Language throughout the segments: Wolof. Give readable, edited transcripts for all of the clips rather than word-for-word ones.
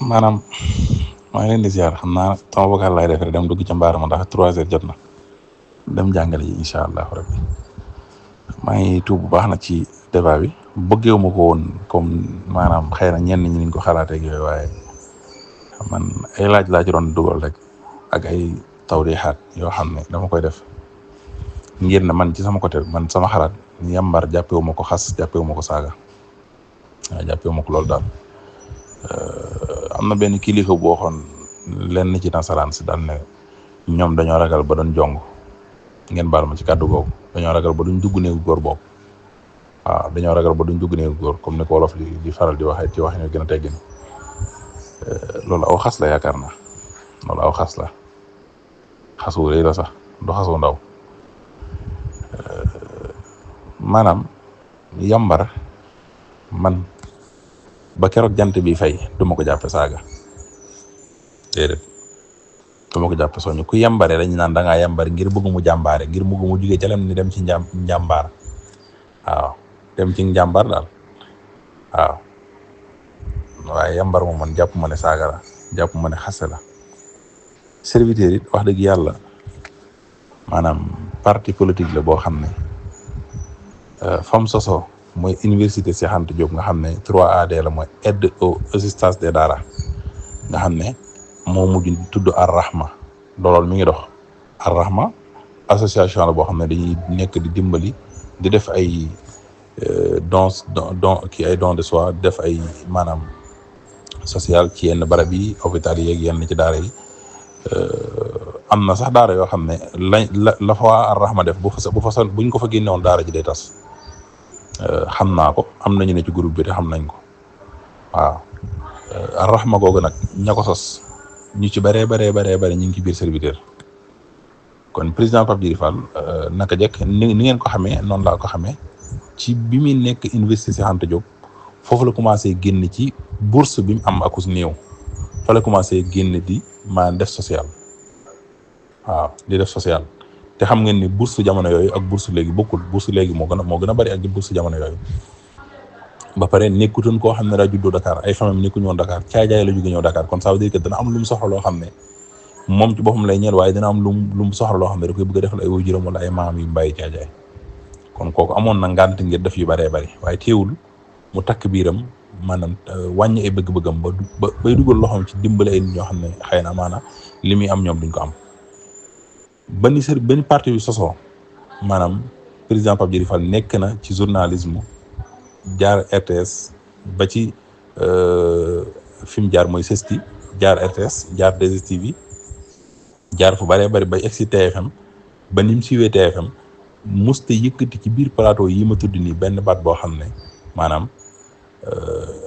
maanaam maa ngi leen di ziar xam naa sama vocal laay def rek dem dugg ca mbaar ma ndax 3 heures jot na dem jàngale yi incha allah rabbi maa ngi tuub bu baax na ci débat bi bëggeewu ma ko woon comme maanaam xëy na ñenn ñi niñ ko xalaatee ak yooyu waaye man ay laaj laa ci doon dugal rek ak ay taw di xaat yoo xam ne dama koy def ngir ne man ci sama côté man sama xalaat yambar jàppewu ma ko xas jàppewu ma ko saaga waaw jàppewu ma ko loolu daal. Am na benn kilifa bu waxoon lenn ci nasaraan si daal ne ñoom dañoo ragal ba doon jong ngeen baal ma ci kàddu googu dañoo ragal ba duñ dugg néegu góor boobu waaw dañoo ragal ba duñ dugg néegu góor comme ni ko wolof di faral di waxee ci wax ñu gën a teggin loolu aw xas la yaakaar naa loolu aw xas la xasu rëy la sax du xasu ndaw maanaam yambar man ba keroog jant bi fay du ma ko jàppe saaga déedéet du ma ko jàppe soñu ku yambare dañu naan da ngaa yambar ngir bëgg mu jàmbaare ngir bëgg mu jugee ca lem ni dem ci njàmbaar waaw dem ci njàmbaar daal waaw waaye yambar moom man jàpp ma ne saaga la jàpp ma ne xase la serviteur it wax dëgg yàlla maanaam parti politique la boo xam ne fam sosoo mooy université Cheikh Anta Diop nga xam ne 3AD la mooy aide aux assistance des daara nga xam ne moo mujj tudd Ar-Rahma loolu mi ngi dox Ar-Rahma association la boo xam ne dañuy nekk di dimbali di def ay don ay don de soi def ay maanaam social ci yenn barab yi hôpital yi ak yenn ci daara yi am na sax daara yoo xam ne la fa waa Ar-Rahma def bu fa buñ ko fa génnewoon daara ji day tas xam naa ko am nañu ne ci groupe bi te xam nañ ko waaw Ar-Rahma googu nag ña ko sos ñu ci bëree ñu ngi ci biir serviteur kon président Pape Djibril Fall naka jekk ni ngeen ko xamee noonu laa ko xamee ci bi muy nekk université Cheikh Anta Diop foofu la commencé génn ci bourse bi mu am akus néew fa la commencé génn di maanaam def social waaw di def social te xam ngeen ni bourse jamono yooyu ak bourse léegi bokkul bourse léegi moo gën a bari ak bourse jamono yooyu ba pare nekkutoon koo xam ne daa juddoo Dakar ay famille nekkuñu woon Dakar caajaay la jóge ñëw Dakar kon ça veut dire que dana am lu mu soxla loo xam ne moom ci boppam lay ñeel waaye dana am lu mu soxla loo xam ne da koy bëgg a defal ay waajuram wala ay maam yu bàyyi caajaay kon kooku amoon na ngànt ngir def yu bëree bëri waaye teewul mu takk biiram maanaam wàññi ay bëgg-bëggam ba bay dugal loxoom ci dimbale ay nit ñoo xam ne xëy na amaana li muy am ñoom duñ ko am benn parti bi sosoo maanaam président Pape Djibril Fall nekk na ci journalisme jaar RTS ba ci fi mu jaar mooy CESTI jaar RTS jaar 2STV jaar fu bëree bëri ba egsi TFM ba ni mu siiwee TFM musta yëkkati ci biir plateau yi ma tudd nii benn baat boo xam ne maanaam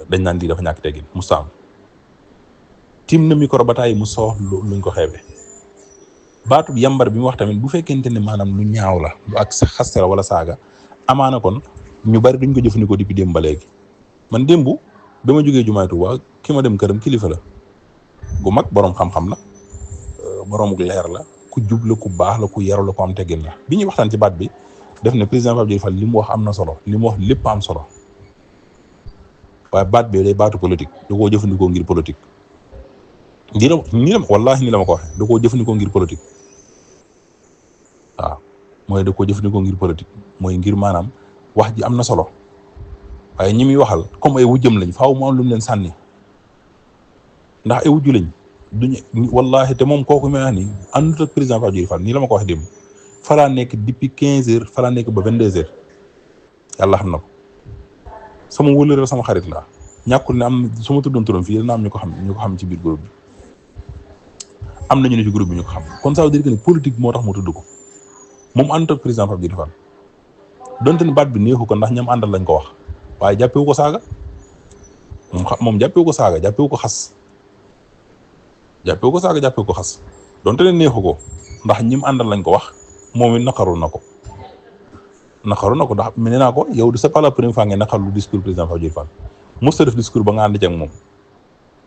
dañ naan lii dafa ñàkk teggin musta am tim na micro ba tàyyi mu soox luñ ko xeebe baatu yambar bi mu wax tamit bu fekkente ne maanaam lu ñaaw la lu ak xaste la wala saaga amaana kon ñu bari duñ ko jëfandikoo depuis démb ba léegi man démb ba ma jógee jumaay Tuubaa ki ma dem këram kilifa la gu mag boroom xam-xam la boroomu leer la ku jub la ku baax la ku yaru la ku am teggin la bi ñuy waxtaan ci baat bi def ne président Pape Djibril Fall li mu wax am na solo li mu wax lépp am solo waaye baat bi day baatu politique da koo jëfandikoo ngir politique wallaahi ni la ma ko waxee da koo jëfandikoo ngir politique waaw mooy da koo jëfandikoo ngir politique mooy ngir maanaam wax ji am na solo waaye ñi muy waxal comme ay wujjam lañ faaw mu am lu mu leen sànni ndax ay wujju lañ duñu wallaahi te moom kooku may wax ni àndut ak président Pape Djibril Fall nii la ma ko waxee démb fa laa nekk depuis 15 heures fa laa nekk ba 22 heures yàlla xam na ko sama wëlëral sama xarit la ñàkkul ne am su ma tuddoon turam fii dana am ñu ko xam ci biir groupe bi am nañu ne ci groupe bi ñu ko xam kon ça veut dire que ni politique moo tax mu tudd ko moom àndut ak président Pape Djibril Fall donte ni baat bi neexu ko ndax ñam àndal lañ ko wax waaye jàppewu ko saaga moom jàppewu ko saaga jàppewu ko xas donte ne neexu ko ndax ñim àndal lañ ko wax moom it naqaru na ko ndax nee naa ko yow c'est pas la première fois ngeen naqarlu discours président Pape Djibril Fall mos a def discours ba nga ànd ci ak moom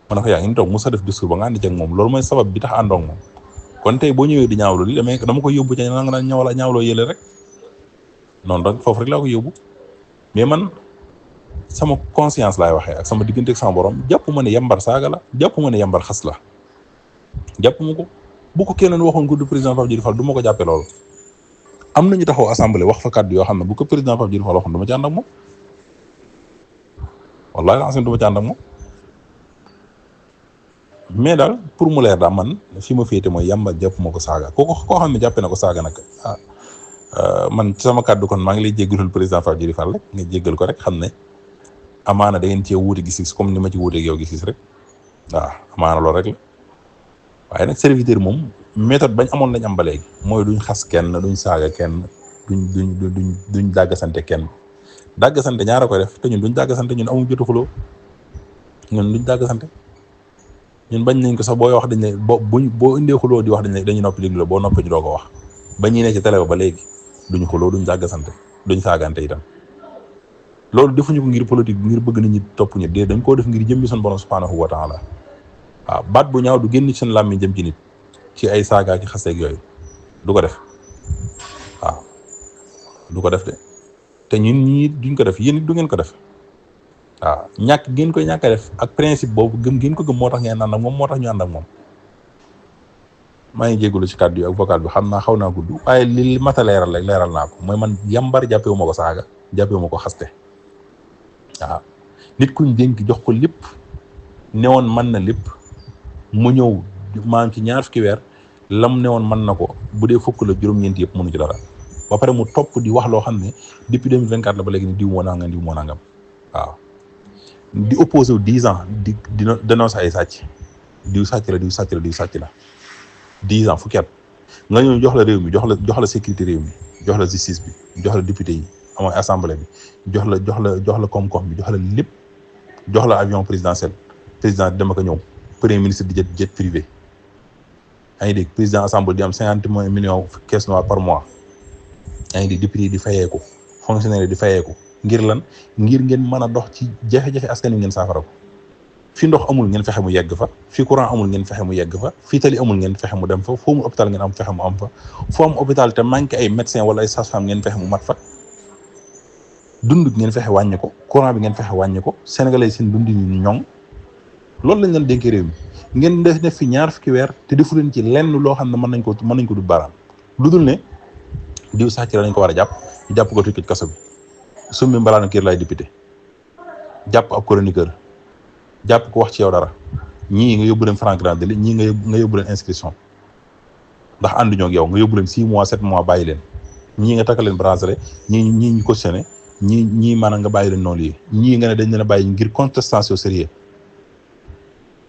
ma ne ko yaa ngi ni toog mos a def discours ba nga ànd ci ak moom loolu mooy sabab bi tax àndoog moom kon tey boo ñëwee di ñaawlu li dama koy yóbbu ca nga naan ñaawloo yële rek noonu rek foofu rek laa ko yóbbu mais man sama conscience laay waxee ak sama diggante ak sama borom jàpp ma ne yambar saaga la jàpp ma ne yambar xas la jàpp ma ko. bu ko keneen waxoon ko du président Pape Djibril Fall du ma ko jàppee loolu. am nañu taxaw assemblée wax fa kàddu yoo xam ne bu ko président Pape Djibril Fall waxoon du ma ci ànd ak moom wallaahi lancé du ma ci ànd ak moom mais daal pour mu leer daal man fi ma féete mooy yàmba jàpp ma ko saaga koo xam ne jàppee na ko saaga nag man sama kàddu kon maa ngi lay jéggalul président Pape Djibril Fall rek nga jéggal ko rek xam ne amaana da ngeen cee wuute gis-gis comme ni ma ci wuuteeg yow gis-gis rek waaw amaana loolu rek la waaye nag serviteur moom méthode bañ amoon lañ am ba léegi mooy duñ xas kenn duñ saaga kenn duñ dàggasante kenn dàggasante ñaara koy def te ñun duñ dàggasante ñun amuñ jotu xuloo ñun duñ dàggasante ñun bañ nañ ko sax booy wax dañ ne boo indee xuloo di wax dañuy noppi déglu la boo noppee ñu doo ko wax ba ñuy ne ci télé ba léegi duñ xuloo duñ dàggasante duñ saagante itam loolu defuñu ko ngir politique ngir bëgg nit ñi topp ñu dee dañ koo def ngir jëmmi suñu borom subhanahu wa taala waaw baat bu ñaaw du génn ci seen làmmiñ jëm ci nit ci ay saaga ki xaseeg yooyu du ko def waaw du ko def de te ñun ñii duñ ko def yéen it du ngeen ko def waaw ñàkk ngeen koy ñàkk a def ak principe boobu gëm ngeen ko gëm moo tax ngeen ànd ak moom moo tax ñu ànd ak moom. maa ngi jégalu ci kàddu yi ak vocal bi xam naa xaw naa gudd waaye li mat a leeral rek leeral naa ko mooy man yambar jàppewu ma ko saaga jàppewu ma ko xaste waaw nit kuñ dénk jox ko lépp newoon mën na lépp mu ñëw maa ngi ci ñaar fukki weer lam newoon mën na ko bu dee fukk la juróom-ñeent yëpp mënu ci dara ba pare mu topp di wax loo xam ne depuis 2024 la ba léegi ni diw moo nangam waaw di opposé wu 10 ans di dénoncer ay sàcc diw sàcc la 10 ans fukki at nga ñëw jox la réew mi jox la sécurité réew mi jox la justice bi jox la député yi amoon assemblée bi jox la koom-koom bi jox la lépp jox la avion présidentiel président di dama ko ñëw premier ministre di jet privé yaa ngi dégg président assemblée di am 50 millions caisse noire par mois yaa ngi dégg député di fayeeku fonctionnaire di fayeeku ngir lan ngir ngeen mën a dox ci jafe-jafe askan wi ngeen saafara ko fi ndox amul ngeen fexe mu yegg fa fi courant amul ngeen fexe mu yegg fa fi tali amul ngeen fexe mu dem fa foo mu hôpital ngeen am fexe mu am fa foo am hôpital te manqué ay médecin wala ay sage-femme ngeen fexe mu mat fa dund ngeen fexe wàññi ko courant bi ngeen fexe wàññi ko sénégalais seen dund ñu ñoŋ loolu lañ leen dénkee réew mi ngeen def fi ñaar fukki weer te defu leen ci lenn loo xam ne mën nañ ko du baaraam lu dul ne diw sàcc la dañ ko war a jàpp ñu jàpp ko tëj kaso bi summi mbalaanu kër lay député jàpp ab chroniqueur jàpp ko wax ci yow dara ñii nga yóbbu leen flagrant délit ñii nga yóbbu leen inscription ndax ànduñoo ak yow nga yóbbu leen 6 mois 7 mois bàyyi leen ñii nga takkal leen bracelet ñii ñu cautionné ñii maanaam nga bàyyi leen noonu lii ñii nga ne dañ leen a bàyyi ngir contestation sérieux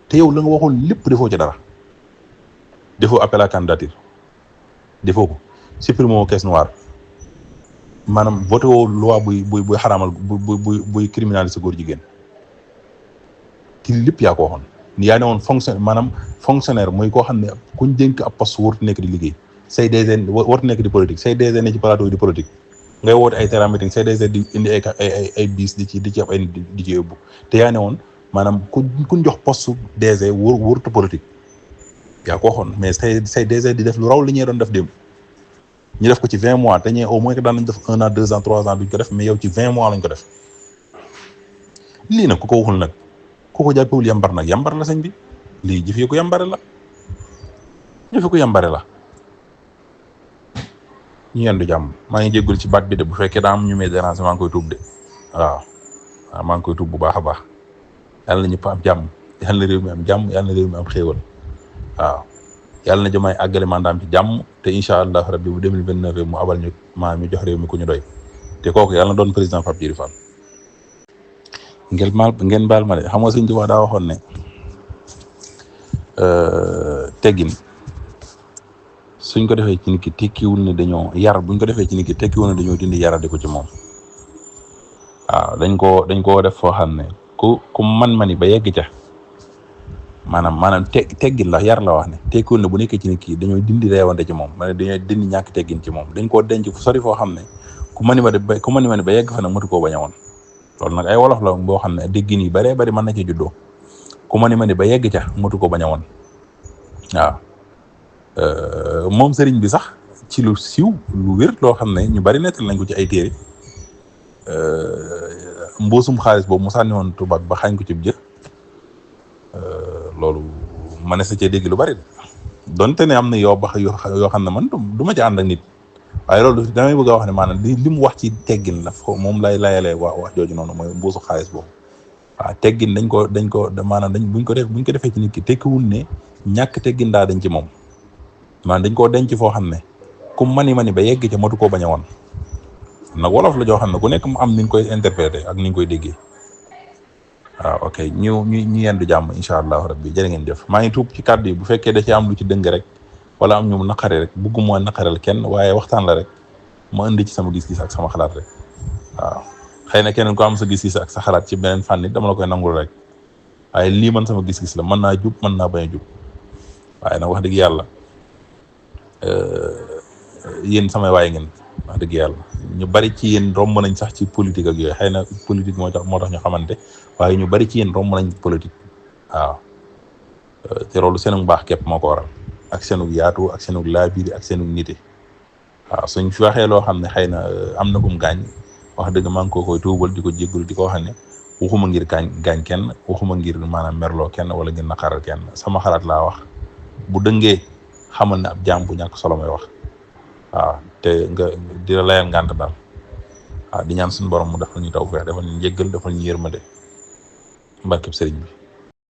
te yow la nga waxoon lépp defoo ci dara defoo appel à candidature defoo ko supprimer woo caisse noire maanaam voté woo loi buy xaraamal buy criminaliser góor jigéen ci lépp yaa ko waxoon yaa ne woon fonctionnaire mooy koo xam ne kuñ dénk ab poste warut nekk di liggéey say DG warut nekk di politique say DG ne ci plateau di politique ngay woote ay terrain meeting say DG di indi ay bis di ci ab ay di ci yóbbu te yaa ne woon maanaam kuñ jox poste DG warut politique yaa ko waxoon mais say DG di def lu raw li ñuy doon def démb ñu def ko ci 20 mois te ñee au moins que daan nañ def 1 an 2 ans 3 ans duñ ko def mais yow ci 20 mois lañ ko def lii nag ku ko waxul nag ku ko jàppewul yambar nag yambar la sëñ bi lii jëfee ko yambare la ñu yendu jàmm maa ngi jéggul ci baat bi de bu fekkee daa am ñu may déranger maa ngi koy tuub de waaw maa ngi koy tuub bu baax a baax yàlla na ñëpp am jàmm yàlla na réew mi am jàmm yàlla na réew mi am xéewal waaw yàlla na jëmaay àggale mandaam ci jàmm te incha allah rabbi bu 2029 mu abal ñu maa mi jox réew mi ku ñu doy te kooku yàlla na doon président Pape Djibril Fall ngeen baal ma de xam nga sëñ Tuubaa daa waxoon ne teggin suñ ko defee ci nit ki tekkiwul ne dañoo yar buñ ko defee ci nit ki tekkiwul ne dañoo dindi yaradi ko ci moom waaw dañ koo def foo xam ne ku man-mani ba yegg ca maanaam teggin la yar la wax ne tekkiwul ne bu nekkee ci nit ki dañoo dindi reewante ci moom ma ne dañoo dindi ñàkk teggin ci moom dañ koo denc fu sori foo xam ne ku mani ma ba yegg fa nag matu koo bañ a woon loolu nag ay wolof la boo xam ne déggin yi baree bari mën na ci juddoo ku mani ba yegg ca matu koo bañ a woon waaw moom sëriñ bi sax ci lu siiw lu wér loo xam ne ñu bari nettal nañ ko ci ay téere mbuusum xaalis boobu mu sànni woon tubaab ba xañ ko ci jë loolu ma ne sa cee dégg lu bari donte ne am na yoo xam ne man du ma ci ànd ak nit waaye loolu damay bëgg a wax ne maanaam li mu wax ci teggin la fo moom lay layalee wax jooju noonu mooy mbuusu xaalis boobu waaw teggin dañ ko maanaam buñ ko defee ci nit ki tekkiwul ne ñàkk teggin daa dañ ci moom maanaam dañ koo denc foo xam ne ku mani ba yegg ca matu koo bañ a woon nag wolof la joo xam ne ku nekk mu am ni ñu koy interpréter ak ni ñu koy déggee waaw ok ñu yendu jàmm incha allahu rabbi jërë ngeen jëf maa ngi tuub ci kàddu yi bu fekkee da ci am lu ci dëng rek wala am ñu mu naqare rek bugguma naqaral kenn waaye waxtaan la rek ma indi ci sama gis-gis ak sama xalaat rek waaw xëy na keneen ko am sa gis-gis ak sa xalaat ci beneen fànn dama la koy nangul rek waaye lii man sama gis-gis la mën naa jub mën naa bañ a jub waaye nag wax dëgg yàlla yéen samay waay ngeen wax dëgg yàlla ñu bari ci yéen romb nañ sax ci politique ak yooyu xëy na politique moo tax ñu xamante waaye ñu bari ci yéen romb nañ politique waaw te loolu seenu baax képp moo ko waral ak seenu yaatu ak seenu laabiri ak seenu nite waaw suñ fi waxee loo xam ne xëy na am na kum gaañ wax dëgg maa ngi ko koy tuubal di ko jéggul di ko wax ne waxuma ngir gaañ kenn waxuma ngir maanaam merloo kenn wala ngir naqaral kenn sama xalaat laa wax bu dëngee xamal ne ab jaam bu ñàkk solo may wax waaw te nga di la layal ngànt daal waaw di ñaan suñu borom mu defal ñu tawfeex defal ñu njéggal defal ñu yërmande barkeb sëriñ bi